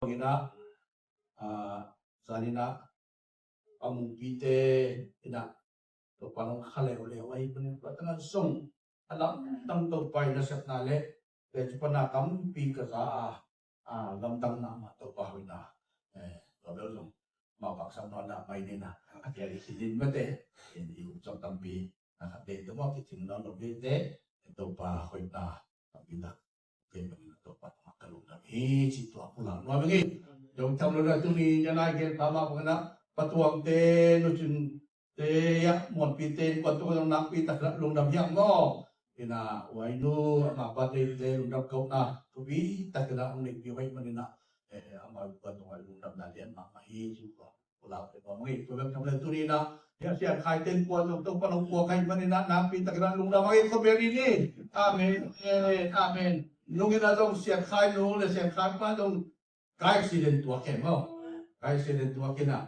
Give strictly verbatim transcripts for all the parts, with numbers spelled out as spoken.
Ina, ah, zanina a mungpite ina Topa nong kha leuleu ahi manin tua tana zong a lamdang Topa i nasepna le le cupana tampi ka za a, a lamdang na ma Topa hoina. Eh, tua bel zong ma paksak na na mai nina a kiali sinin mate in i um zong tampi na khat de Topa kicing na lo de de Topa hoina tampi na. Kei bangin a Topa tungah ka lungdam hi ci tua pulak nuam ing. Dong tam lo na tuni ya nai gen tama bangin a patuangte nucinte ya muanpite in kuan tungah dong nakpi tak na lungdam hiam maw? Ina uainu ama pate te lungdam kau na thupi tak na ong nei piu hei manina ama kuan tungah lungdam na lian mahmah hi ci tua. Tua bek tham le tuni na, Sia Khai ten kuan zong Topa nong kuan khai manina nakpi takin a lungdam a ngen ko beri ni. Amen. Amen. Nungin a zong Sia Khai nu le Sia Khai pa zong kai accident tuak hen maw. Kai accident tuak ina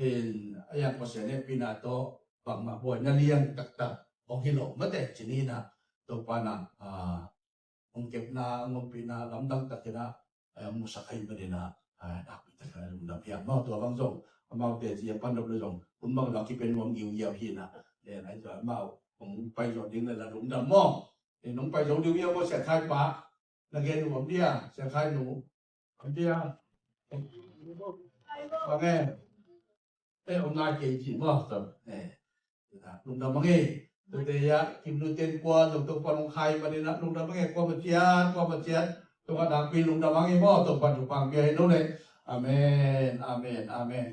in a yang Pasian hehpihna tawh bangmah buaina lian taktak hong hi lo mate cinina Topa na hong kepna hong ompihna lamdang takin a musak ahi manin a nakpi takin a lungdam hiam maw tua bang zong amaute ci a pan dop le zong hun bang zong kipen nuam giugiau hi na. Len ahi zong amau hong pai zo ding le la lungdam maw. Nong pai zo ding hiam maw Sia Khai pa na gen nuam dia Sia Khai nu. Om dia. Bang e. Eh, om nai kei ci maw. Lungdam bang e. Tute ya kim nu ten kua zong Topa nong khai manina lungdam bang e kua maciat kua maciat. Topa nakpi lungdam bang e maw Topa Topa bia hi no le. Amen. Amen. Amen.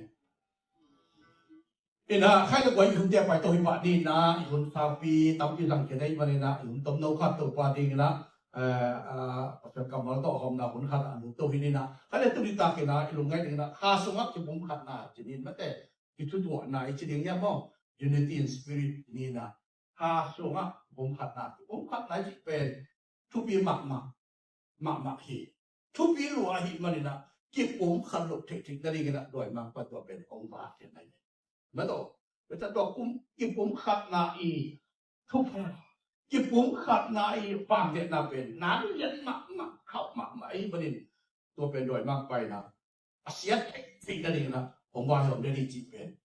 Ina khai le kua i hun tia pai to hi pah ding ina i hun saupi tampi zang kei nei manina i hun tom no khat Topa ding ina Pasian kammal tawh hawmna hun khat a lut to hi nina. Kha le tuni tak ina i lungngaih ding ina kha sungah kipumkhatna ci nin mate. Kithutuahna i ci ding hiam maw? Unity in spirit ci nina. Kha sungah kipumkhatna kipumkhatna i ci pen thupi mahmah mahmah hi. Thupi lua ahi manina kipumkhat loh theihtheih nading ina dawi mangpa tua pen hong vak hi nai. Mato beta tua kum kipumkhatna i thupha kipumkhatna i pangdetna pen na lian mahmah khauh mahmah ahi manin tua pen dawi mangpa ina a siat theihtheih nading ina hong vak hi om deni cih pen.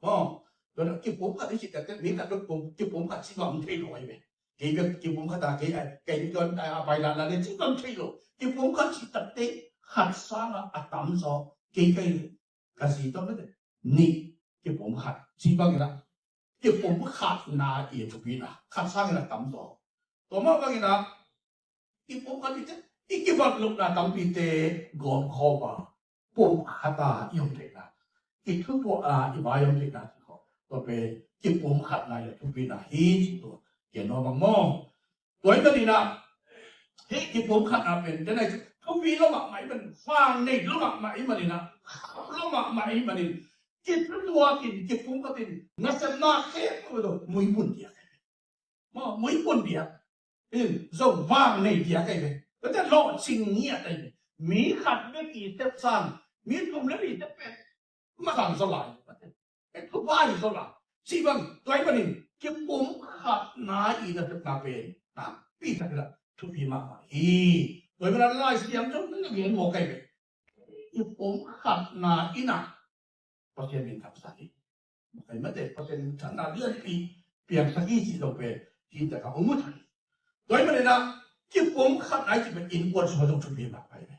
Maw tua na kipumkhat i cih takte mi khat dot kipumkhat cih bang thei lo ahi ve. Kei bek kipumkhat a kei a kei ni tuan a pai la la le cih bang thei lo. Kipumkhat cih takte khat sangah a tamzaw kei kei ka si tawh mete nih kipumkhat ci bangin ah kipumkhatna i thupina khat sangin a tamzaw. Tua mah bangin ah kipumkhat i te i kibat lohna tampite gawmkhawm a pumkhat a i om theihna i thutuahna i vai om theihna ci khawh tua pen kipumkhatna i a thupina hi ci tua. Kian nuam bang maw? Tua ahih manin ah hih kipumkhatna pen tena thupi lo mahmah ahih manin vang nei lo mahmah ahih manin ah khauh lo mahmah ahih manin kithutuak in kipumkhat in nasepna khempeuh muipun diak ahi ve. Maw muipun diak in zong vang nei diak ahi ve. Tua teh lawhcing ngiat ahi ve. Mi khat bek i sep sang mi thum le mi sep pen ma sang zaw lai. Thupha hi zaw lai. Cih bang tua ahih manin kipumkhatna i nasepna pen nakpi takin ah thupi mahmah hi. Tua ahih manin Lai Siangtho na gen mawk ahi ve. Kipumkhatna in ah Pasian min thangsak hi. Makaih mate Pasian min thangna lianpi piangsak hi cih zong pen hi takah hong mu thei. Tua ahih manin ah kipumkhatna i cih pen innkuan sungah zong thupi mahmah hi ve.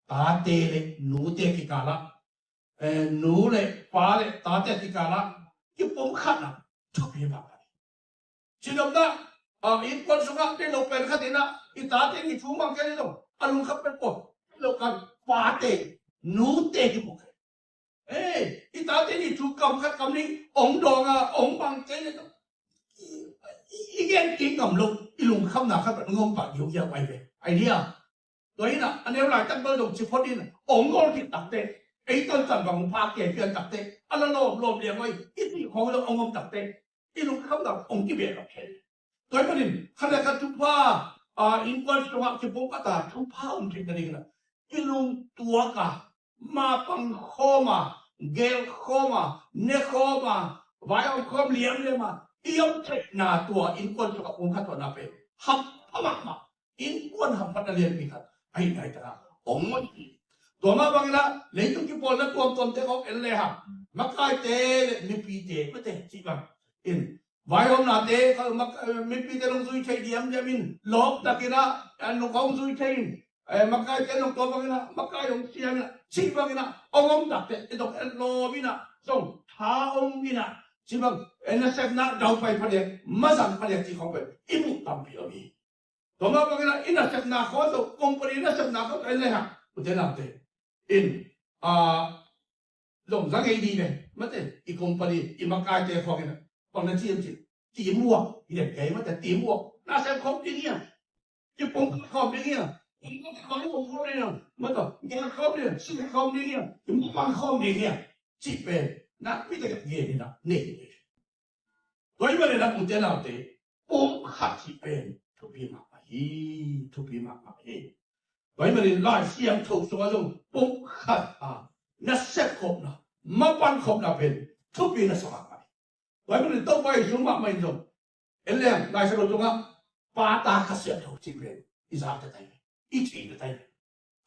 Tate le nute kikalah eh, nu le pa le tate kikalah kipumkhatna thupi mahmah hi. Cidamna innkuan sungah tei lo pen khat inah i tate ni thu mang kei lo a lungkham pen pua lo kan pate nute hi mu kei. Eh, i tate ni thu kam khat kam nih ong dawng a ong mang kei lo. I gen kik ngam lo i lungkhamna khat pen ngom pah giugiau ai ve. Idea. Tua hi inah a neu laitak bel zong ci phot in ong gol kik takte ei tantan bang pha kei pian takte a la lawm lawm liang oi i cih khawng zong ong om takte i lungkham dang ong kibeh lo kei. Tua ahih manin khat le khat thupha a innkuan sungah kipumkhat a thupha om theih nading inah i lungtuak a mapang khawm a gel khawm a ne khawm a vai om khawm liamliam a i om theihna tua innkuan sungah pumkhat tuahna pen hampha mahmah. Innkuan hamphatna lianpi khat ahi nai taka ong mawh hi. Tua mah bangin ah leitung kipawlna tuamtuamte khawng en le hang, makaite le mipite, mate, cih bang in, vaihawmnate, mipite nong zui thei diamdiam in, lawp takin ah nong khawng zui thei in, makaite nong tua bangin ah makai hong siam in ah, cih bangin ah hong om takte i dong en lawm in ah, zong tha om in ah, cih bang, nasepna daupai phadiak, mazang phadiak cih khawng pen i muh tampi om hi. Tua mah bangin ah i nasepna khawng zong, company nasepna khawng zong en le hang, ute naute in, a, zong za ngei ding ve, mate, i company, i makaite khawng in ah, bang na ci hiam cih leh, teamwork hi den kei, mate, teamwork, nasep khawm ding hi a, kipumkhat khawm ding hi a, kipumkhat khawm ding hi a, mate, kipumkhat khawm ding hi a, kipumkhat khawm ding hi a, cih pen nakpi takin gen in ah nei. Tua ahih manin ah ute naute, pumkhat cih pen thupi mahmah hi, thupi mahmah hi. Tua ahih manin Lai Siangtho sungah zong pumkhat a nasep khopna, mapan khopna pen thupi nasa mahmah hi. Tua ahih manin Topa Jesu mahmah in zong, en leng, Lai Siangtho sungah Pa, Ta, Kha Siangtho cih pen i zak ta hi, i thei ta hi.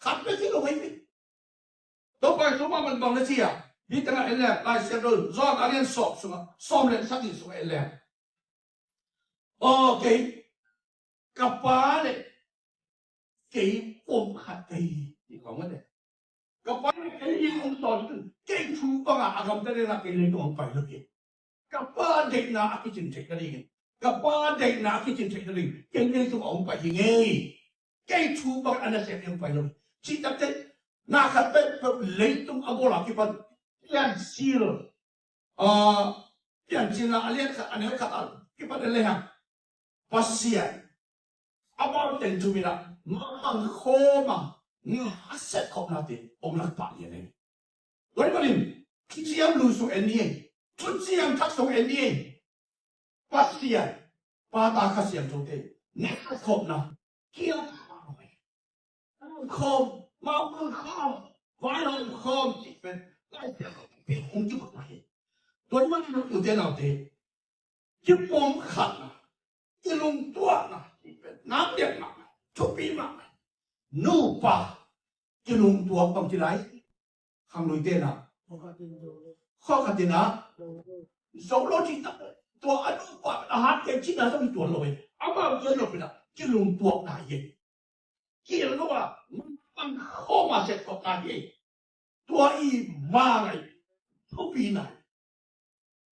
Khat bek hi lo hi. Topa Jesu mahmah in bang na ci a, hih tengah en leng, Lai Siangtho John a lian sawm sungah, sawm le sagih sungah en leng, aw, kei, ka Pa le kei pumkhat ka hi, ci khawng a le, ka Pa le kei i hong sawl, kei thu bangin a gamta den ah kei leitung hong pai lo hi. Ka Pa deihna a kicin theih nadingin, ka Pa deihna a kicin theih nadingin kei leitung a hong pai hi ing ei. Kei thu bangin a nasem ding hong pai lo hi, cih takteh, na khat peuhpeuh leitung a bawl a kipan, Piancil, a, Piancilna a lian khat, a neu khat a kipan en le hang, Pasian amau teng thu-in ah mapan khawm a, na a sep khopnate hong lak pah lian hi. Tua ahih manin Thuciam Lu sung en ni ei, Thuciam Thak sung en ni ei. Pasian, Pa, Ta, Kha Siangthote na sep khopna, kiam khawm, mapan khawm, vaihawm khawm cih pen Lai Siangtho pen hong kipan hi. Tua ahih manin ute naute, kipumkhatna, kilungtuakna cih pen nam lian mahmah, thupi mahmah. Nupa kilungtuak bang ci lai, khangluite na, khua khat in ah zo lo cih tak, tua a nupa a hat kei cihna zong hi tuan lo hi. Amau gen lo pen ah kilungtuakna hi. Kil lo a, mapan khawm a sep khopna hi. Tua i mah ngai, thupi nai.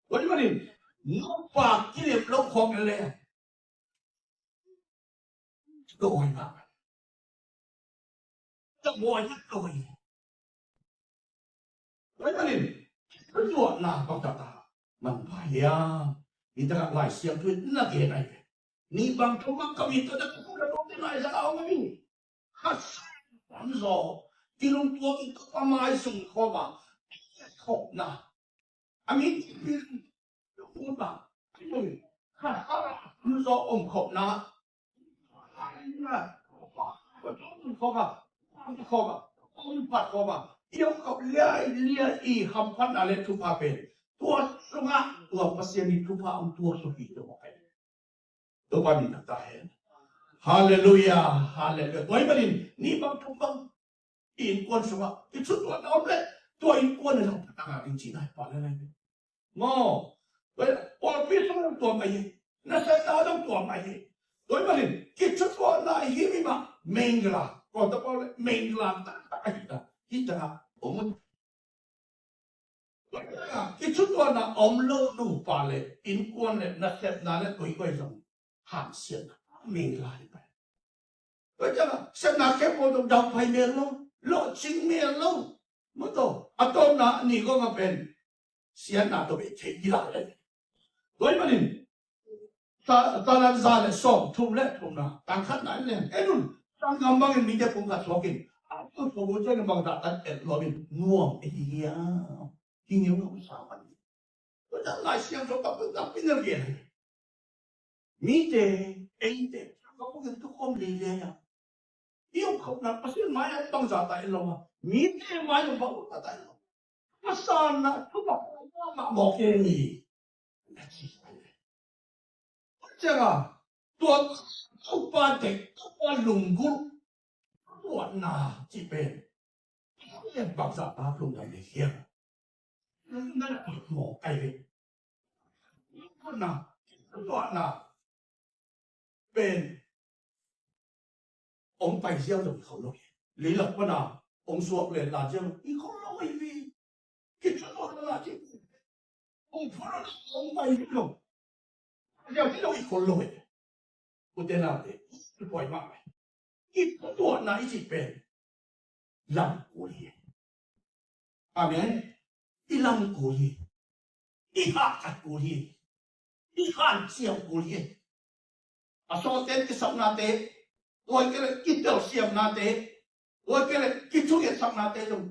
Tua ahih manin nupa kilem lo khawng en le, ka oi mah, ka oi mah, ka oi. Tua ahih manin thusuahna bang taktak manpha hiam? Hih takah Lai Siangtho in na gen ahi ve. Nih bang thum bang ka mit tawh na ka khut a dawngte nai zang a om ahi. Kha Siangtho om zaw, kilungtuak in Topa mai sung khawm a, thokna a mi tipil khawm a, kha Siangtho om zaw, om khawmna, om khawm a, om khawm a, om phat khawm a, i om khawm liailiai i hamphatna le thupha pen tua sungah tua Pasian i thupha hong tuak suk hi. Tua mah ahi. Topa min thangta hen. Halleluiah, halleluiah. Tua ahih manin nih bang thum bang i innkuan sungah i thutuahna om leh, tua innkuan in hong phatna ngah ding cihna hi pah lel ahi ve. Maw, pawlpi sung zong tua mah hi, nasepna zong tua mah hi. Tua ahih manin kithutuahna hi mi mah, mengla, kawltapau le mengla taktak ahi ta. Hih takah om Tua ciangin kithutuahna om lo nupa le innkuan le nasepna le koikoi zong hangsiatna mengla hi pai. Tua ciangin sepna khempeuh zong daupai mel lo, lawhcing mel lo. Maw taw, a tawpna a nih kong a pen siatna tawh beh thei hi lai le. Tua ahih manin Sa-, Salan za le sawm thum le thumna, tang khatna en leng, en un, sanggam bangin mite pumkhat suak in, a tu suak uh ciangin bangzah tan et lawm in nuam ei hi hiam? Hi ngeungeu sa man hi. Tua ciang Lai Siangtho tampi, tampi na gen hi. Mite, eite, sanggam bangin tukhawm leilei a, i omkhopna Pasian mai-ah bangzah ta en lo a, mite mai-ah bangzah ta en lo a, a sanna thupha mah mawk hi. Tua ciangin tua Topa deih, Topa lunggulh, tuahna cih pen Bangzah ta lungdam ding hiam? Lungdam mawk ai ve. Lungdamna, lungdamna pen hong pai ziau zong i khol lo hi. Leilak pana hong suak le la ziau i khol lo hi ve. Kithutuahna ci. Hong phulh hong pai lo. Ziau ci lo i khol lo hi. Ute naute, i poi mah hi. Kithutuahna i cih pen lam kul hi. Amen. I lam kul hi. I hahkat kul hi. I hanciam kul hi. A sawlten kisapnate, tua kei le kitelsiamnate, tua kei le kithungetsak nate zong,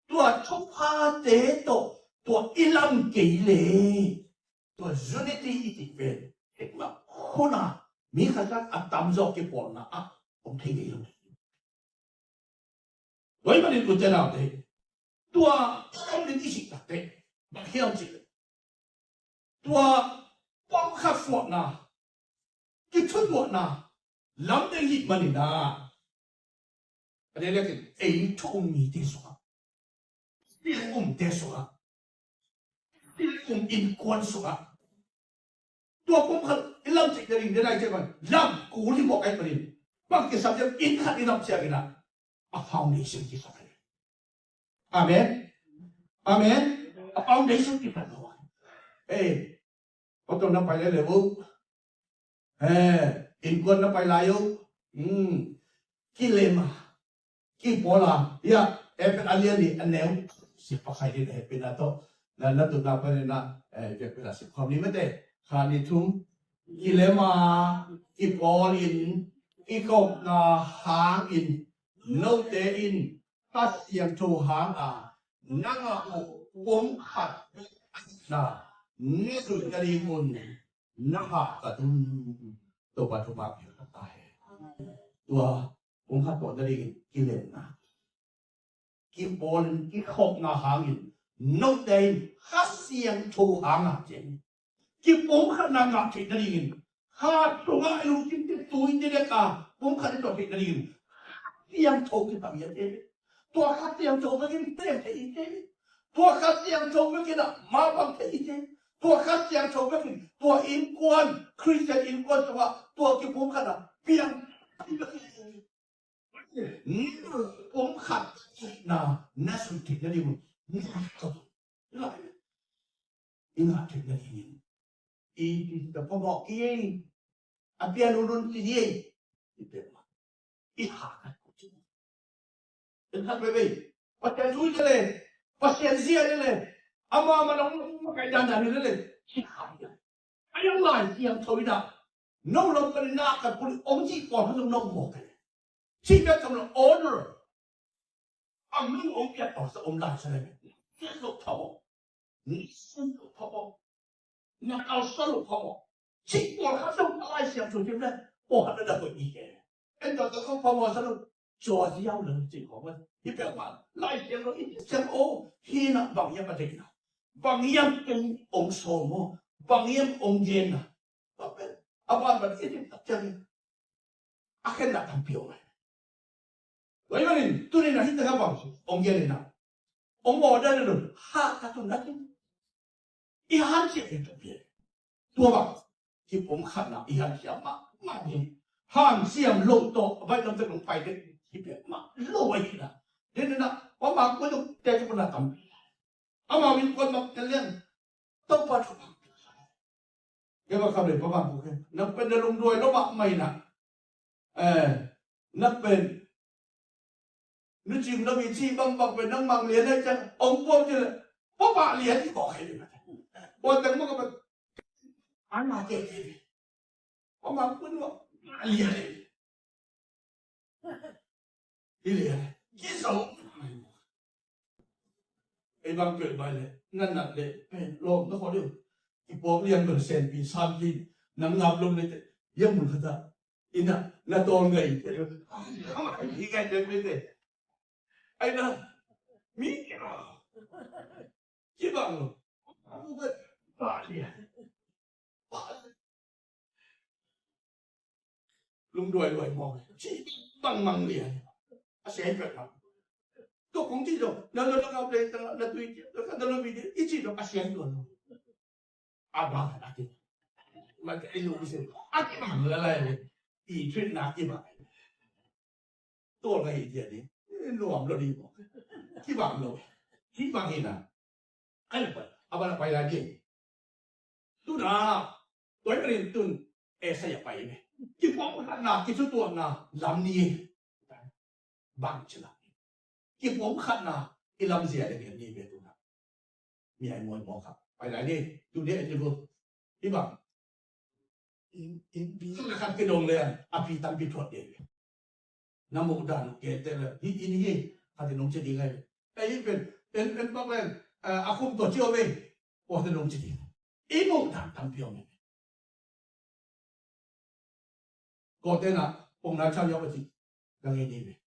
tua thuphate tawh tua i lam kei le, tua unity i cih pen, ekmah hun a mi khat khat a tamzaw kipawlna ah om thei ngei lo. Tua ahih manin ute naute, tua om ding i cih takteh, bang hiam cih leh, tua pawmkhat suahna, kithutuahna lam ding ahih manin ah, a diakdiakin ei thu um mite sungah, ei um mite sungah, ei um innkuan sungah, tua pawmkhat i lam cih nading, den ai cih man lam kul hi mawk ahih manin, bang kisam hiam, inn khat i lam ciangin ah, a foundation kisam hi. Amen. Amen. A foundation kisam hi. Ei, hotel na pai lele uh. Eh, innkuan na pai lai uh. Hmm. Kilem a, kipawl a, ya, Efesa a lian nih a neu, sia pakai din Efesa tawh, na, na tun na panin na, eh, Efesa sia khawm ni mate, khat nih thum, kilem a, kipawl in, kikhopna hangin, note in, Kha Siangtho hang a, nang a uh pumkhat na, na zuih nading un, na hahkat un, Topa thupha pia ka ta hen. Tua, pumkhat tawh nadingin kilemna, kipawlin kikhopna hangin, note in Kha Siangtho hang a ciang kipumkhatna ngah theih nadingin, kha tungah i lungsim tui dek a pumkhat i tawh theih nadingin, Kha Siangtho kitam hi a ci. Tua Kha Siangtho vekin tem thei i ci. Tua Kha Siangtho vekin ah mapang thei i ci. Tua Kha Siangtho vekin tua innkuan, Khristian innkuan sungah tua kipumkhatna piang. Nang pumkhat na, na zuih theih nading un, na hahkat un. I ngah theih nadingin, i, i, i phamawh kei, a pian un un ci hi ei. I peuhmah i hahkat kul ci. Khat veivei Pasian zui lel e, Pasian zia lel e, ama man hong makaih dandan hi lel e, ci kha hi a. A yang Lai Siangtho in ah, no lam panin na hahkat kul in, hong cih pawl khat zong na om mawk hi. Cih bek tham lo, order. A min hong piak pawl sa om lai sa leh, na sian loh phamawh, na sian loh phamawh, na kalsuan loh phamawh, cih pawl khat zong a Lai Siangtho in ah, pawl khat na dah hoih hi kei. En tawh tawh kong phamawh sa lo, cua ziau lo cih khawng a, hi peuhmah Lai Siangtho in siang aw, hi na bang hiam a deihna, bang hiam kei hong sawm aw, bang hiam hong genna, a banban i deih tak ciangin a khenna tampi om ahi. Tua ahih manin tuni-in ah hih takah bang hong gen in ah, hong order in ah, hahkat un na ci. I hanciam in tua pi. Tua bang kipumkhatna i hanciam mahmah hi. Hanciam loh tawh a baih lam tek hong pai dek hi peuhmah lo ahi na. Den in ah pa mang kuai tuk te tuk na tam. Amau innkuan bang tel liang, Topa thupha. Kei bang kham lei pa bang puk hi. Nang pen na lungduai lo mahmah in ah, eh, nang pen nu cim lo mi ci bangbang pen nang mang lian ahi ciang, ong puang ci leh, pa mah lian hi mawk hi. Puan teng mawk a pen, an mah kei kei. Pa mah kun mawk, mah lian hi. Hi lian hi. Kizo. Ei bang peuh bai leh, na nat leh, eh, lawm na khawl deuh. Kipawk lian bel senpi, sanpi, nang ngap lom leh teh, hiah mun khat ah, inn ah, na tawl ngai. Hi ngai teh, mi teh. Ai na, mi kia. Kibang lo. Bah lian. Bah lian. Lungduai duai mawk. Ci bangmang lian. A sei pek mah. Tua kong ci zong, na lo na kau play, na tui, na lo video, i ci zong a sian tua lo. A bang a ti. Ma ka i lu se. A ti bang la lai le. I treat na ti bang. Tua ka i dia ni. Nuam lo di mo. Ti bang lo. Ti bang ina. Ai la pai. A bang la pai la di. Tu na. Tua i rin tun. E sa ya pai ni. Ki pom khat na, ki tu tua na. Lam ni. Bang ci la. Ki pom khat na, i lamzia le ngen ni ve tu na. Mi ai muai muak kha. Pai lai ni, tu ni a ni bu. Hi bang. In, in bi. Khat ki dong le, a pi tam pi thuat de ve. Na mu dan ke te le, hi in hi, khat i nong ci ding ai. Ei pen, en, en bak le, a khum tua ci o ve. Tua te nong ci ding. I mu dan tam pi o ve. Ko te na, pong na chau yau a ci. Ka nge ni ve.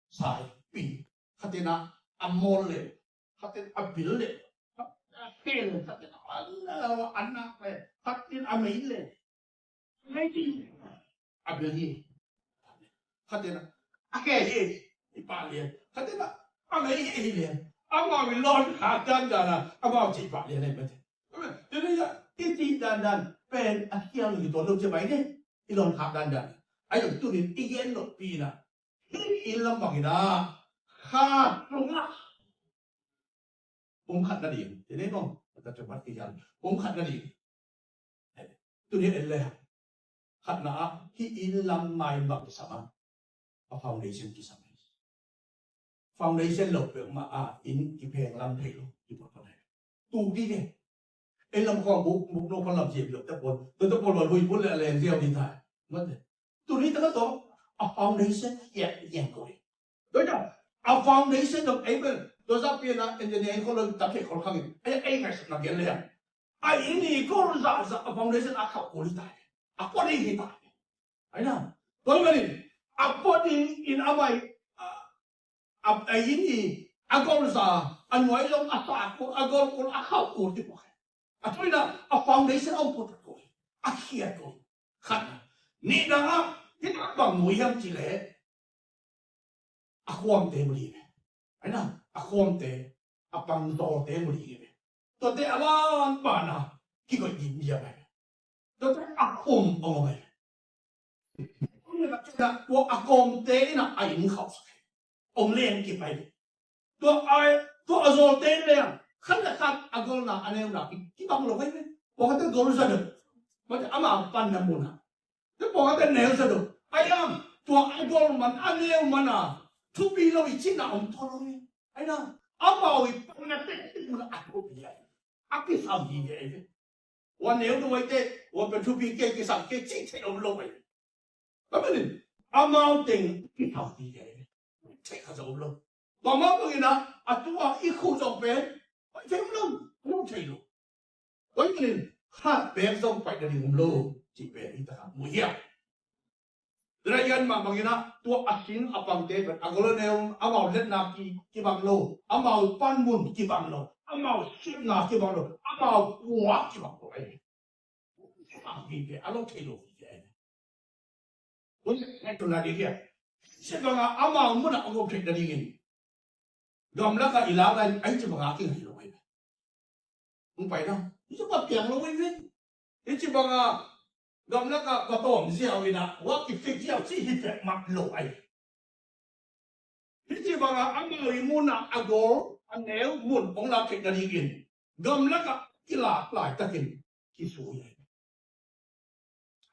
Sai, pin. Khat te na, a mol le. Khat te a bil le. Khat te a kel, khat te a an, a nak le. Khat te a mei le. Mei ti. A bil hi. Khat te na, a kel hi. I pa le. Khat te na, a mei hi le. Amau i lon kha dan dan a. Amau ci pa le le mate. Tuni ya, i ci dan dan. Pen a hiang i to lo ci bai ne. I lon kha dan dan. Ai lo tu ni i gen lo pi na. Hi i lam bang ina. Kha sunga. Pum khat na ding. Tene no. Ta cepat i hiang. Pum khat na ding. Tuni en le. Khat na a, hi in lam mai bang kisam a. A foundation kisam a. Foundation lo pek ma a, in kipheng lam thei lo. Kipot pon thei. Tu di de. En lam khong buk, buk no khong lam sia bilok te pon. Tu te pon lo lui pon le a leng sia di ta. Mate. Tuni ta ka to. A foundation hiat hiat ko. Tua a foundation dong ei bel, tua za pian a engineer khol lo ta ke khol khang in. Ei, ei ngai sa na gen le a. A in i kol za za a foundation a khau kul hi ta. A kol hi ta. Ai na. Tua manin a kol in a mai a, a in i a kol za a nuai zong a sa kul a kol kul a khau kul ti po. A tui na a foundation a um po ta ko. A khiat ko. Khat na. Ni na a, ni na bang mu hiam ci le. A khuamte mu ding hi ve. Ai na, a khuamte, a pangtawte mu ding hi ve. Tuate a lan pana, kigoih ding bia pai ve. Tuate a khum ong pai ve. Tua a kawmte ina a inn khauh sak hi. Ong leng kipai ve. Tua a, tua a zawlte leng, khat le khat a golna, a neuna, ki, kibang lo pai ve. Tua khat a gol za deuh. Mate ama panna muna. Te pawlkhatte neu sa do. Ai am, tua a gol man, a neu man a, thupi lo i cihna om thawh lo hi. Ai na, amau i panna tek tek man a thupi ai. A kisam hi ve ai ve. Ua neu do ai te, ua pen thupi kei kisam kei cih thei om lo ai. Tua manin, amau teng kisam hi ve ai ve. Thei kha zong om lo. Tua mah bangin a, a tua i khuh zong pen, pai thei om lo, om thei lo. Tua ahih manin khat bek zong paih nading om lo cih pen hih takah mu hiam? Tua ahih manin mah bangin ah tua a sin a pangte pen a gol a neu, amau letna ki, kibang lo, amau panmun kibang lo, amau sepna kibang lo, amau kua kibang lo ahi. Kibang hi ve, a lo thei lo hi ve. Tua ahih manin tua nading hiam? Hih bangah amau munah a gawm theih nadingin gamlakah i lak lai, hih ci bangah a kingai lo ahi ve. Hong pai na, hih ci bang piang lo ahi ve. Hih ci bangah gamlakah va tawm ziau in ah, va kifik ziau cih hi peuhmah lo ahi. Hih ci bangah amau i munah a gol, a neu mun hong lak theih nadingin gamlakah kilak laitakin kisui ahi.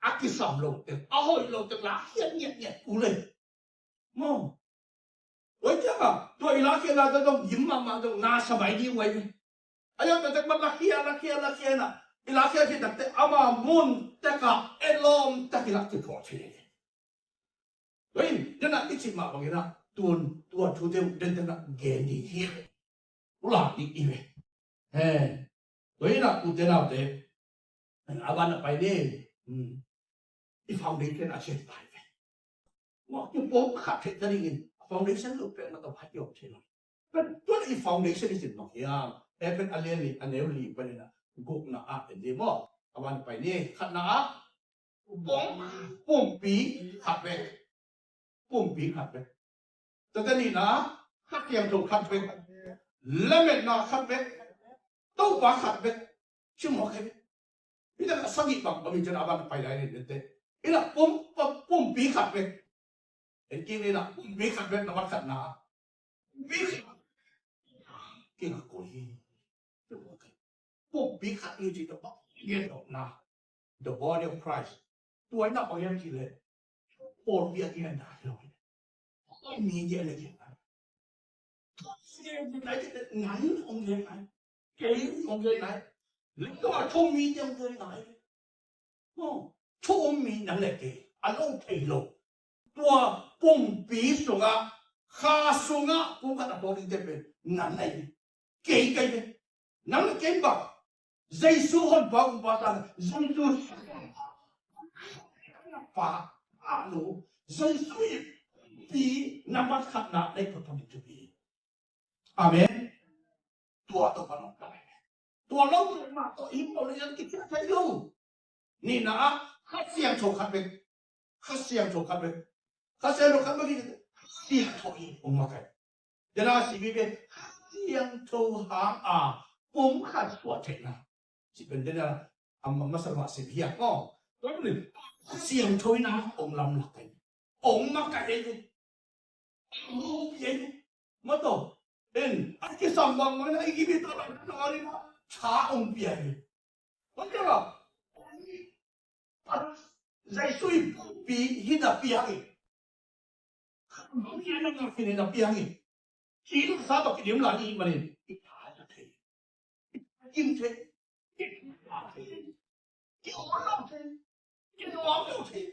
A kisam lo teng, a hoih lo teng, lakkhiat ngiatngiat uh le. Maw. Tua ciangah tua i lakkhiat lai teng zong gim mahmah zong na sa mai ding uh ahi ve. A hiang tua tek mah lakkhiat, lakkhiat, lakkhiat in ah, i lakkhiat khit tak teh ama mun tekah etlawm tak i lak kiphuah thei. Tua in, den ah i cih mah bangin ah, tun, tua thute uh den den ah gen ding hi. Ulak ding i ve. He. Tua in ah, ute naute, a ban a pai ni. Hmm. I foundation a siat pai ve. Mawh, kipawm khat theih nadingin, a foundation lo peuhmah tawh pai kiawm thei lo. Pen tua i foundation i cih mah hiam? Efesa a lian li, a neu li panin ah, gukna ah en dih maw. A ban a pai ni, khatna ah, pum, pumpi khat ve. Pumpi khat ve. Tua teh nihna, Kha Siangtho khat bek, lametna khat bek, Topa khat bek, ci mawk hi. Hih takah sagih bang bang in ciang a ban a pai lai ni dente. Hih lah pum, pum, pumpi khat bek. En kik ni lah pumpi khat bek, nambat khatna. Pumpi khat. Kik a koi hi. Pumpi khat ni ci tawh bang gen tawh na. The body of Christ. Tua in a bang hiam cih leh pawlpi a gen na hi lo. Pawlpi a gen na gen na. Nai, nai, hong gen nai. Kei hong gen nai. Lenggaw a thu-um mi te hong gen nai. Aw, thu-um mi nang le kei a lo thei lo. Tua pumpi sungah, kha sungah pumkhat a bawl dingte pen nang le kei, kei ve. Nang le kei bang, Jesu Honpa, Kumpa, Tapa, Jesu Pa, a lo, Jesu i pi nambat khatna nei photphot ding thupi. Amen. Tua tawh pan hong kai. Tua lo tua mah tawh i pau le yang kiciah thei lo. Nihna ah Kha Siangtho khat bek. Kha Siangtho khat bek. Kha Siangtho khat bek hi. Kha Siangtho in hong makaih. Tua na si bi bek Kha Siangtho hang a pum khat suah theihna. Ci pen tua na a masa mah si bi hiam aw. Tua ni Kha Siangtho in a hong lamlak kai. Hong makaih ei. Hong hopih ei. Maw taw. En, a kisam bang mah na i kipi tawh lam na ri na. Tha hong pia ei. Maw taw. Jesu i pumpi hi na piang hi. Hong pia na ngak hi na piang hi. Ci sa tawh kidim lai i manin. I tha na thei. I kim thei. I tha thei. Ki aw lo thei. Ki nuam lo thei.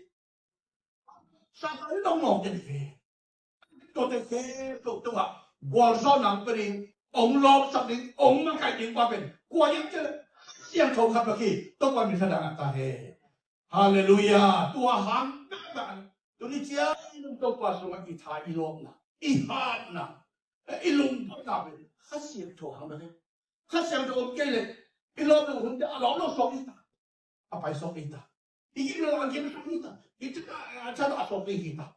Satan in hong nawk den ve. Tuate khempeuh tungah gualzawhna hong pia ding, hong lawpsak ding, hong makaih ding pa pen kua hiam cih leh Kha Siangtho khat bek hi. Topa min tha dang a ta hen. Halleluiah. Tua hang bek bek. Tuni ciang Topa sungah i tha, i lawpna, i hatna, i lungdamna pen Kha Siangtho hang bek hi. Kha Siangtho om kei leh i lawp lo hunte a lawp lo sawk hi ta. A pai sawk hi ta. I gim lo a gim sawk hi ta. I cin a, a can a sawk hi ta.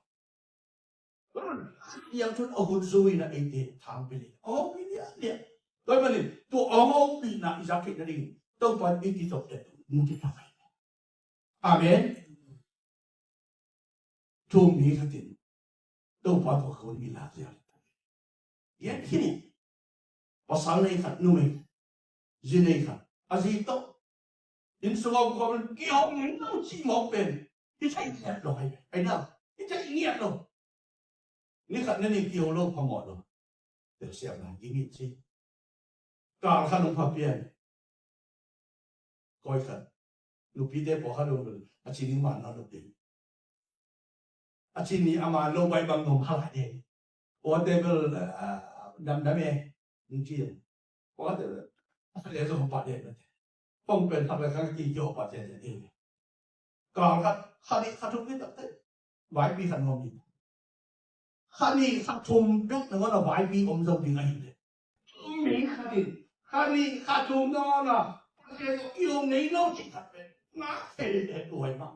Kha Siangtho in a hun zui-in a eite thang pia hi. A hong pi lianlian. Tua ahih manin tua a hong pina i zak theih nading Topa in i kizop teh mun kisa hi. Amen. Thu-um mi khat in Topa tawh khawng i lak ziau. Gen khin hi. Pasal nei khat, numei, zi nei khat. A zi tawh inn sungah kua pen kihong ning lo cih mawk pen i theih ngiat lo hi. Ai na, i theih ngiat lo. Ni khat ni nih kihong lo phamawh lo. Telsiamna ging hi ci. Kal khat hong pha pian. Koi khat. Nupite pawlkhat hong lo. A ci ning man lo ding. A ci ni a man lo bai bang nong kha lai ding. Pawlkhatte bel, ah, damdam e. Ning ci. Pawlkhatte bel. A khat le zong pah ding. Pawng pen thak le kha ki kio pah ding. Kal khat, kha nih kha thum ni tak te. Vaipi khat ngawm hi. Kha nih kha thum bek nangawn a vaipi om zo ding ahi leh, mi khat in kha nih kha thum nangawn a Pasian tawh kihong nei lo cih khat pen ngak thei leh tuai mah.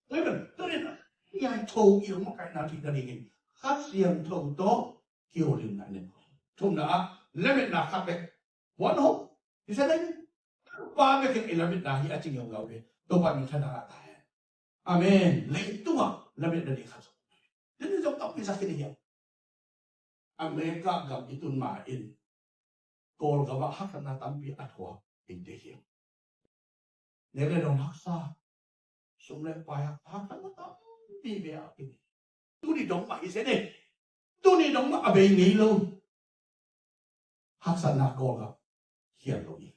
Tua hi pen, tua hi pen, Kha Siangtho i hong makaihna theih nadingin Kha Siangtho tawh kiholimna nei. Thumna ah lametna khat bek. One hope. Hi sa ding. Pa bek in i lametna hi a ci ngeungau ve. Topa min tha dang a ta hen. Amen. Leitungah lametna ding khat zong. Tuni zong tampi zak hi ding hiam? America gam i tun ma-in Kawlgam ah haksatna tampi a thuak eite hiam? Nek le dong haksa, sum le pai hak, haksatna tampi ve a kini. Tuni dong mah hi se ne. Tuni dong mah a bei ngei lo. Haksatna Kawlgam khial lo hi.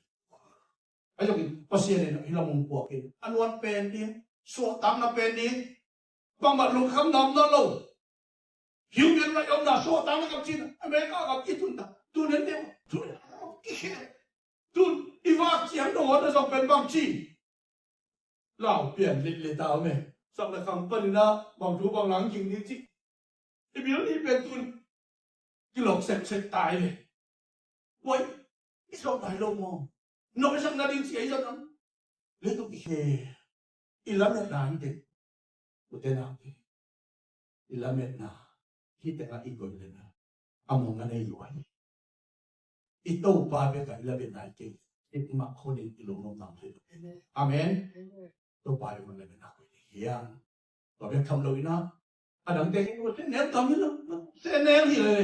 Ahi zongin Pasian in hih lam hong puak in a nuam pen ding, suahtakna pen ding, bangmah lungkham nuam nawn lo. Human right omna, suahtakna gam cih America gam i tun ta. Tun en deuh, tun en deuh, i khel. Tun i vak ciang dong hon a zong pen bang ci. Lau pian litlit a om e. Sak le khang panin ah bang thu bang la ging ni cih. I bil ni pen tun kilawk sepsep ta hi ve. Huai, i sawt nai lo maw? Nawk i sak nading ci a i zat am? Leitung i khe, i lametna hi teh. U te nau te, i lametna hi teh a i koih leh na. a mong na nei lua hi. I Topa bek a i lametna hi kei. Sikmah khol in i lungnuam nam thei lo. Amen. Topa bek a i lametna khol hi hang. Tua bek tham lo in a, a dangte hi, sehnel tam hi lo, sehnel hi le,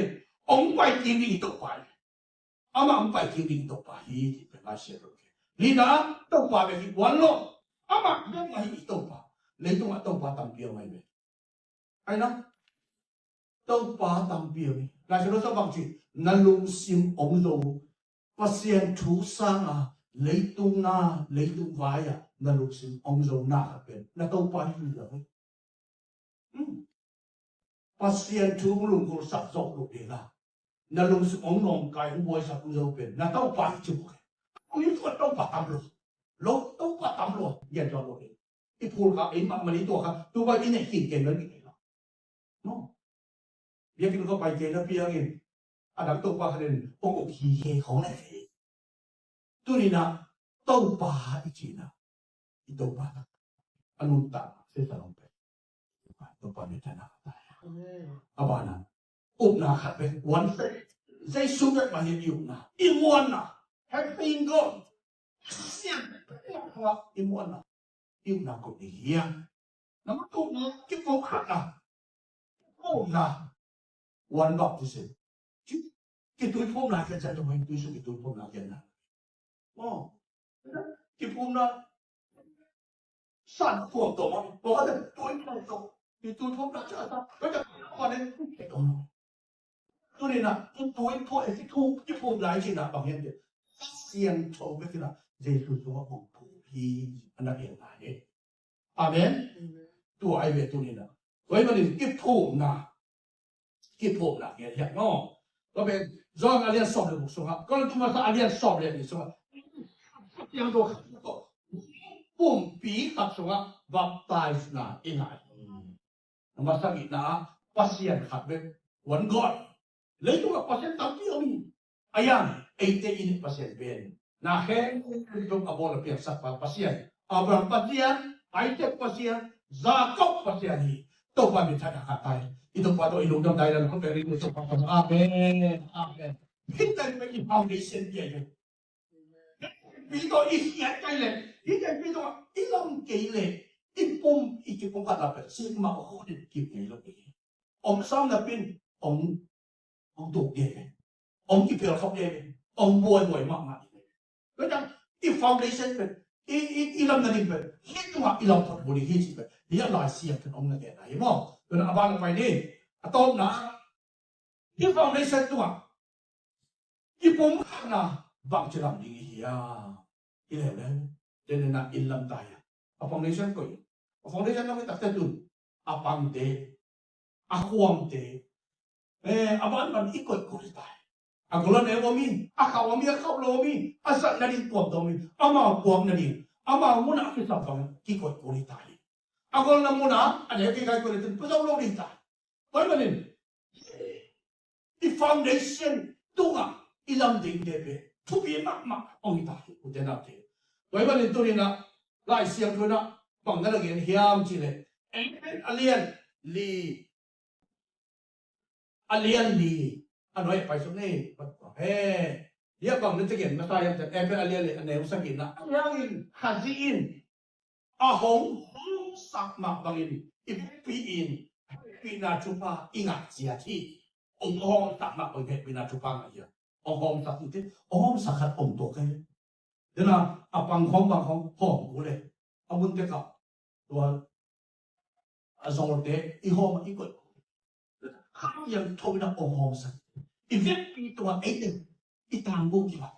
hong pai kik ding i Topa hi. Amah hong pai kik ding i Topa hi, ti pen a sia lo. Nihna, Topa bek hi guan lo. Amah bek mah hi i Topa. Leitungah Topa tampi a om hi ve. Ai na, Topa tampi a om hi. Lai Siangtho sung bang ci, na lungsim hong zo. Pasian thu sanga, leitung na, leitung vai a, na lungsim hong zo na khat pen na Topa hi lo. Hmm. Pasian thu hong lunggulhsak zawh loh ding a, na lungsim hong nawngkai, hong buaisak hong zo pen na Topa hi ci bawk hi. Hong hi tuan Topa tam lo. Lo, Topa tam lo. Gen zawh loh ding. I phul kha, ei mahmah i tua kha, tu bai i neih khin ken lo i neih lo. No. Biakinn kha pai kei napi hangin, a dang Topa khat in hong uk hi hi khong leh. Tuni-in ah Topa i cihna, i Topa tak a nuntak sesa long pen Topa minthanna. A banah upna khat pen one faith. Jesu bek mah hi i upna, i muanna. Having God, Pasian bek mah i muanna. I upna kong hi hiam? Number two na, kipumkhatna. Kipumkhatna. One baptism. Ki, kituiphumna kian sa, tua in tuiphum, kituiphumna kian na. Oh. Kipumna. San phuang tawh mah. Tua in tuiphum tawh. Kituiphumna sa sa. Tua in tuiphum. Tuni-in ah, i tuiphum, i thu, i phum lai cihna bang hiam cih leh, Kha Siangtho bek in ah, Jesu sungah hong phum hi, a na gen lai hi. Amen. Amen. Tua ahi ve tuni-in ah. Tua ahih manin kiphumna, kiphumna gen hiam maw. Tua pen John a lian sawm le guk sungah, Korin tu masa a lian sawm le nih sungah, Kha Siangtho khat tawh, pumpi khat sungah baptisena i ngah hi. Number sagihna, Pasian khat bek, one God. Leitungah Pasian tampi om hi. A hiang, eite i neih Pasian pen, na khempeuh a bawl a piangsak pa Pasian, Abraham Pasian, Isaac Pasian, Jacob Pasian hi. Topa minthanna ngah ta hi. I Topa tawh i lungdam ta hi. Lam khut beng ding, Topa. Amen. Amen. Hih teng pen i foundation hi. Pi tawh i khiat kei leh, hih teng pi tawh i lam kei leh, i pum, i kipumkhatna pen sikmah khol in kip ngei lo hi. Hong sam napi-in, hong, hong tuk ngei ve. Hong kiphial khop ngei ve. Hong buaibuai mahmah hi. Tua ciang, i foundation pen, i, i, i lam nading pen, hih tungah i lam phot bul hi cih pen, hih a Lai Siangtho in hong na gen ahi maw. Tua in a ban a pai ni, a tawpna, hih foundation tungah, i pumkhatna bangci lam ding i hiam? I leuleu, tuni-in ah i lam ta hi a. A foundation koi? A foundation lam i takte tun, a pangte, a khuamte, eh, a banban i koih kul hi ta hi. A gol a neu om hi, a khauh om hi, a khauh lo om hi, a zat nading tuamtuam hi, amau puak nading, amau munah a kisam bang kikoih kul hi ta hi. A golna munah a neu kei kai koih nading, pua zo lo ding hi ta hi. Tua ahih manin, i foundation tungah i lam dingte pen thupi mahmah hong hi ta hi, ute naute. Tua ahih manin tuni-in ah Lai Siangtho in ah bang na na gen hiam cih leh, Efesa a lian li, a lian li, a nuai pai suk ni. He, hih a bang na ci gen masa hiam cih leh, Efesa a lian li, a neu sagihna, a lian in, Khazih in a hong hawmsak mah bangin i vekpi in hehpihna thupha i ngah ciat hi. Hong hawmsak mah bangin hehpihna thupha ngah hi. Hong hawmsak hi, hong hawmsak khat om tuak hi. Tua in ah a pang khawng bang khawng hawm kul leh, a mun tekah tua a zawlte i hawm a i koih. Kha Siangtho in a hong hawmsak. I vekpi tungah eite i tangko kibang.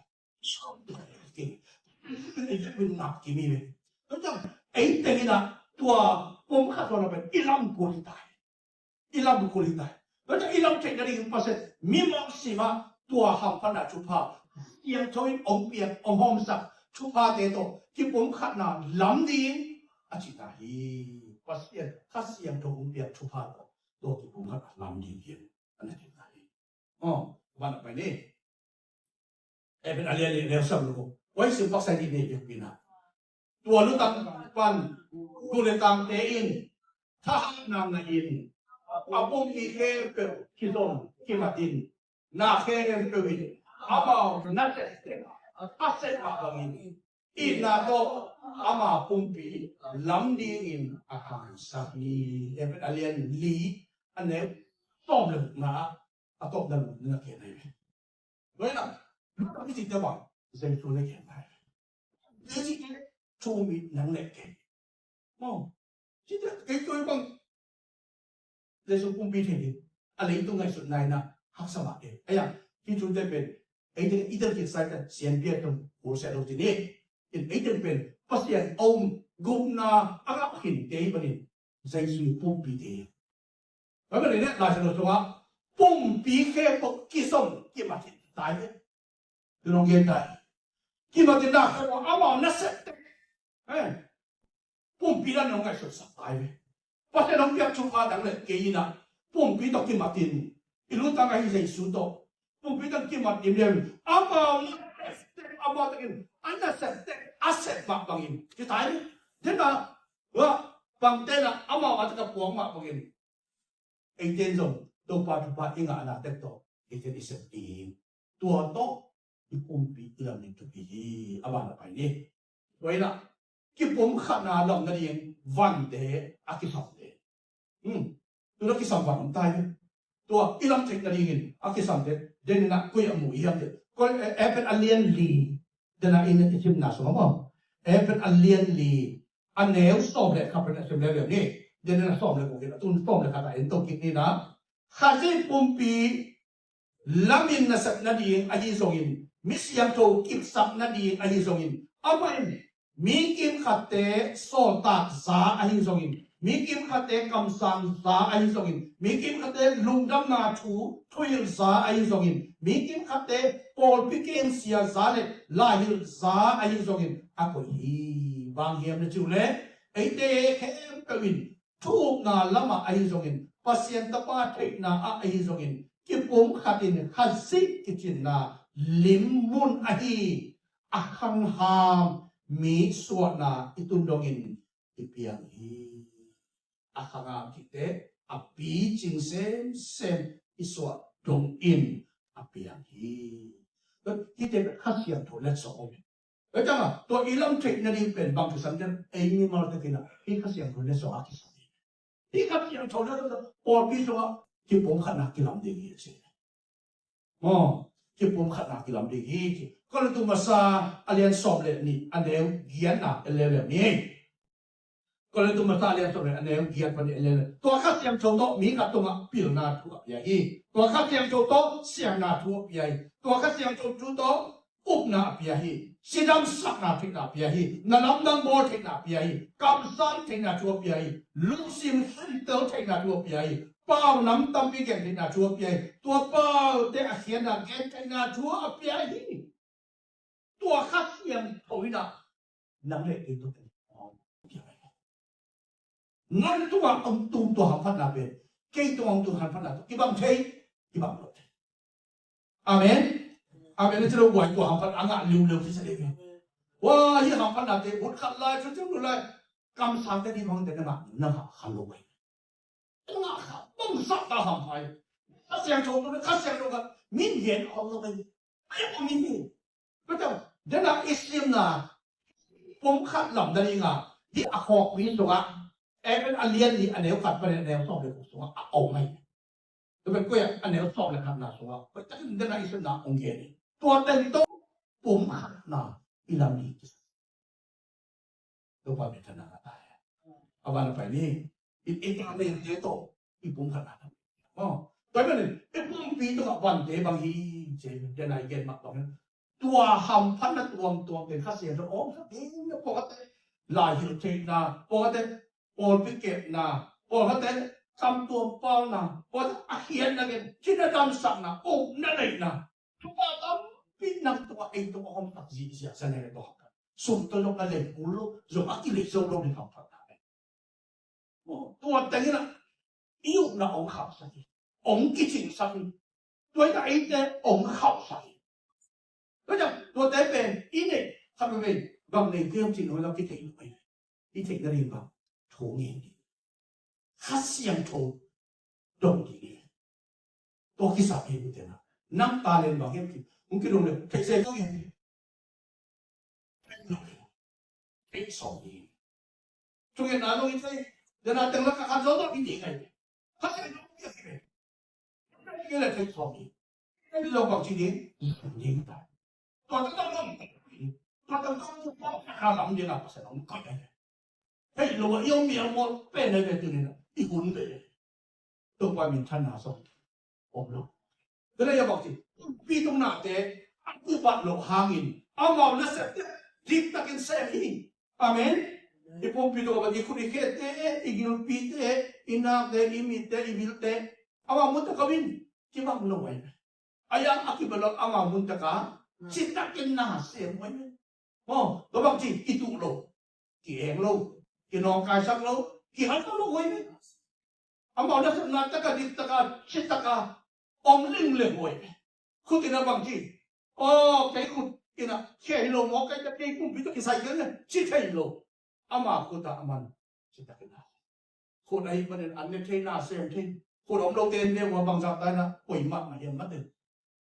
I vekpi ngap kim hi ve. Tua ciang eite in ah tua pumkhat tawh na pen i lam kul hi ta hi. I lam kul hi ta hi. Tua ciang i lam theih nading Pasian, mi mawhsim ah tua hamphatna thupha, Siangtho in hong piak, hong hawmsak thuphate tawh kipumkhatna lam ding a cihna hi. Pasian, Kha Siangtho hong piak thupha tawh tua kipumkhatna lam ding hi. A na cihna hi. Oh, ban a pai ni. Efesa a lian li, a neu sagih. Tua i sim paksa dih ni, vekpi in ah. Tua lutang pan, tu le tangte in, thahatna ngah in, a pumpi khempeuh kizom, kimat in, na khempeuh in amau nasep teng a sep mah bangin itna tawh ama pumpi lam dingin a khangsak hi. Efesa a lian li a neu sawm le gukna ah a tawpna lungdamna gen ahi ve. Tua hi a, Luka kici te bang Jesu na gen ahi ve. Jesu thu mi nang le kei. Maw, ci te kei tua bang Jesu pumpi thei ding a leitung ngaihsutna in a haksa mah e. Ahi a, hih thute pen eite i telkhiatsa i ta sianpi a tung kul sia lo ci ni. In eite pen Pasian a um gupna a ngah khin te hi panin Jesu pumpi te hi. Tua hi panin Lai Siangtho sungah pumpi khempeuh kizom kimat in tai hi. Tua nong gen tai. Kimat in na khempeuh amau nasep teng. Eh. Pumpi dan nong ngaihsutsak tai ve. Pasian hong piak thupha dang le kei in a pumpi tawh kimat in i lutang ahi Jesu tawh pumpi tawh kimat in lian amau nasep teng, amau takin a nasep teng a sep mah bangin ci tai ve. Dena wa bangte na amau a taka puang mah bangin eite in zong Topa thupha i ngahna tek tawh eite in i sep ding. Tua tawh i pumpi i lam ding thupi hi. A ban a pai ni. Tua hi a, kipumkhatna lam nading vante a kisam te. Hmm. Tua kisam van om tai. Tua i lam theih nadingin a kisam te. Den in a koi a mu i hiam te. Koi, eh, Efesa a lian li. Den a in i simna sungah maw. Efesa a lian li a neu sawm le khat pen a sim leuleu ni. Den in a sawm le khat a tun sawm le khat a en to kik ni na. Khazih pumpi lamin nasep nading ahi zongin, mi siangtho kipsak nading ahi zongin, amah in mi kimkhatte sawltak za ahi zongin, mi kimkhatte kamsang za ahi zongin, mi kimkhatte lungdamna thu thuhilh za ahi zongin, mi kimkhatte pawlpi kemsia za le laihilh za ahi zongin a koih hi. Bang hiam na ci uh leh, eite khempeuh in thu upna lamah ahi zongin, Pasian Tapa theihna ah ahi zongin, kipumkhat in Khazih kicinna lim mun ahi a khangham mi suahna i tun dongin i piang hi. A khangham kite a picing semsem i suah dongin a piang hi. Hite Kha Siangtho letsong om hi. Tua ciangin tua i lam theih nading pen bang kisam hiam, ei mimal takin a hih Kha Siangtho letsong a kisam hi. Hih Kha Siangtho letsong pawlpi sungah kipumkhatna kilam ding hi a ci. Maw, kipumkhatna kilam ding hi ci. Korintu masa a lian sawm le nih a neu giatna en leuleu ni. Korintu masa a lian sawm le nih a neu giat pan nih en leuleu. Tua Kha Siangtho tawh mi khat tungah pilna thu a pia hi. Tua Kha Siangtho tawh siamna thu a pia hi. Tua Kha Siangtho thu tawh upna a pia hi. Cidamsakna theihna a pia hi. Na lamdang bawl theihna a pia hi. Kamsang theihna thu a pia hi. Lungsim khentel theihna thu a pia hi. Pau nam tampi gen theihna thu a pia hi. Tua paute a khiatna gen theihna thu a pia hi. Tua Kha Siangtho in a nang le kei tawh nang tungah om tung tua hamphatna pen kei tungah om tung hamphatna tawh kibang thei, kibang lo thei. Amen. Amen. Ci lo buai tua hamphat a ngah liuleu ci sa dei ve. Wa, hih hamphatnate ut khat lai, cu ciang lu lai. Kamsangte ding bangte na ngah, na ngah kha lo ve. Tua ngah kha bangzah ta hampha hi. Kha Siangtho tawh, Kha Siangtho kha min gen khawm lo hi. Ai khawm hi. Tua ciang dena i simna pumkhat lam nadinga hih a khawkpi sungah, Efesa a lian nih a neu khat panin a neu sawm le guk sungah a om hi. Tua pen koi ah a neu sawm le khatna sungah koi takin dena i simna hong gen hi. Tua teng tawh pumkhatna i lam ding kisa. Topa min thang a ta hi. A ban a pai ni. I, i ta le te tawh i pumkhatna. Oh, tua hi manin i pumpi tungah vante bang hi ci, dena i gen mah bang hi. Tua hamphatna tuamtuam pen Kha Siangtho om kha ding na, pawlkhatte laihilh theihna, pawlkhatte pawlpi kepna, pawlkhatte kamtuam pauna, pawlkhatte a khiatna gen, cidamsakna, upna neihna. Thupha tampi nang tungah, ei tungah hong tak zihziah sa ne le tua hamphat. Sum tawh zong a lei kul lo, zong a kilei zo lo ding hamphatna. Tua teng in a i upna hong khauhsak hi, hong kicingsak hi. Tua hi a eite hong khauhsak hi. Tua ciang tuate pen i neih khat veve bang nei hiam cih nuam lo, kithei lo hi. I theih nading bang thu ngen ding, Kha Siangtho dong ding hi. Tua kisam hi, ute na. Nang talent bang hiam ci. Hong kidong le, thei se ko hi. Thei sawm hi. Thungetna lo i thei. Dena teng la ka khat zo lo i ti ngai. Khat lo i ti ngai. Kei le thei sawm hi. Kei lo bang ci ding. Ding ta. Tua ta ta lo. Tua ta ta lo. Ka lam ding a Pasian hong koih ngai. Hei lo a i om mial mual pen ngai ve tu ni na. I hun ve. Topa minthanna sawm om lo. Tua leh a bang ci, pumpi tung nate a kupat loh hangin amau nasepte diktakin sem hi. Amen. I pumpi tung a bang i khut i khete, i gilpite, i nakte, i mitte, i bilte, amau munte kawin kibang lo ai. A yang a kibat lo amau munte ka citakin na sem ai. Aw, tua bang ci, kituh lo, ki-eng lo, kinawngkaisak lo, kihal lo huai ve. Amau nasepna taka, dik taka, cit taka om ling le huai ve. Khut in a bang ci, aw, kei khut in a khia hi lo maw, kei ta kei pumpi ta kisai kei le ci thei lo. Ama khut a aman cit takin a khut ahi panin an ne thei na sem thei. Khut om lo ten ne hua bangzah tai na poi mah mah hiam mah te.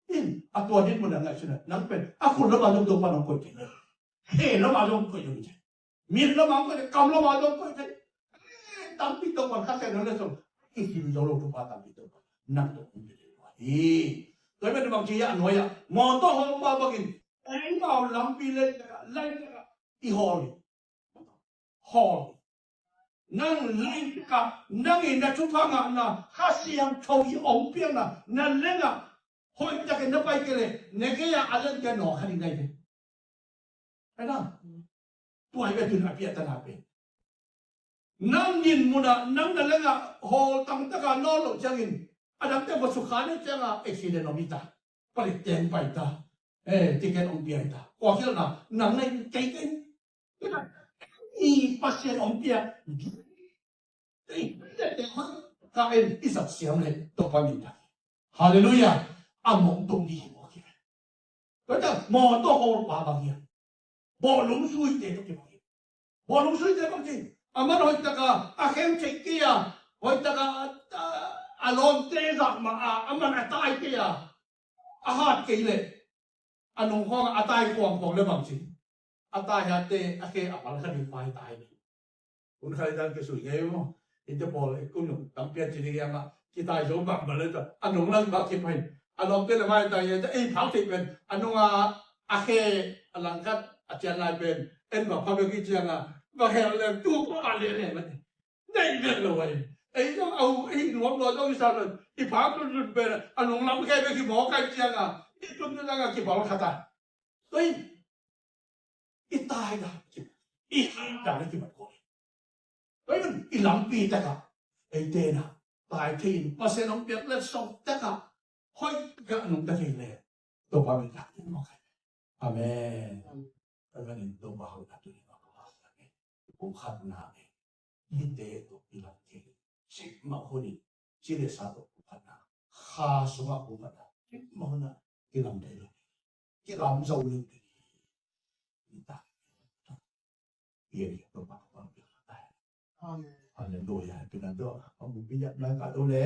In a tua din mun a ngaihsun a nang pen a khut lam a zong Topa nong koih thei lo. Khe lam a zong koih lo thei. Mit lam a zong koih thei. Kam lam a zong koih thei. Tampi Topa kha se nang le song. I him zo lo Topa tampi Topa nang to hong pe thei lo hi. Tua pen bang ci a nuai a mawtaw hong pa bangin ei mau lampi le lai i hawl hi. Hawl. Nang laitaka nang i na thupha ngahna Kha Siangtho i om piakna na lenga hoihtakin na pai kei le ne kei a a lengte naw kha ding nai ve. Aina tuai ve tun a piahtana pen nang din muna nang na lenga hawl tangtaka nawl lo ciangin a dangte va sukha ne cianga accident om hi ta. Palik teng pai ta. Eh, ticket om piai ta. Kua hilna nang nei kei kei. I Pasian om piak. Ka en i sak siam le Topa min ta. Halleluia. A mong tung di hi mawk hi. Kata mawtaw hawl pa bang hiam. Bawlung suite tawh kibang hi. Bawlung suite bang ci. Aman hoihtaka a khem theih kei a, hoihtaka a, a, a lawmte zah mah a, aman a tai kei a, a hat kei leh a nung khawng a tai khuangkhuang le bang ci. A tai hatte a khe a pal kha ding pai tai ni. Hun khat i tan kisui ngei maw? Ite pawl i kun nung tang pian ci ding hiam a kitai zo bang bang le ta a nung lang bang kipai. A lawmte le mai tai ngei ta ei phak thei pen a nung a a khe a langkhat a cian lai pen en bang pha bek i ciang a bang hel le tu ko a le le mate. Nei vet lo ai. Ei zong au ei nuam lo zong i sa lo i phak lun lun pen a nung lam khe bek i mawk ai ciang a i tun tu lang a kibal khat a. Tua in i tai dan, i hang dan a kimat kawm. Tua in i lampi taka eite na tai thei in Pasian hong piak le sawm taka hoih ka nung ta thei le Topa min ka in mawk ai. Amen. Amen. In Topa hoih ka tu in mawk ai. Kung khat na e. Ite tawh i lam thei. Cik mah hun in ci le sa tawh kung khat na. Kha sungah kung khat na. Cik mah hun na. Kilam thei lo. Kilam zo lo. Ita. Ia, ia, Topa, Topa, Topa. Amen. Hallelujah. Pina do. Amu biya na ka do le.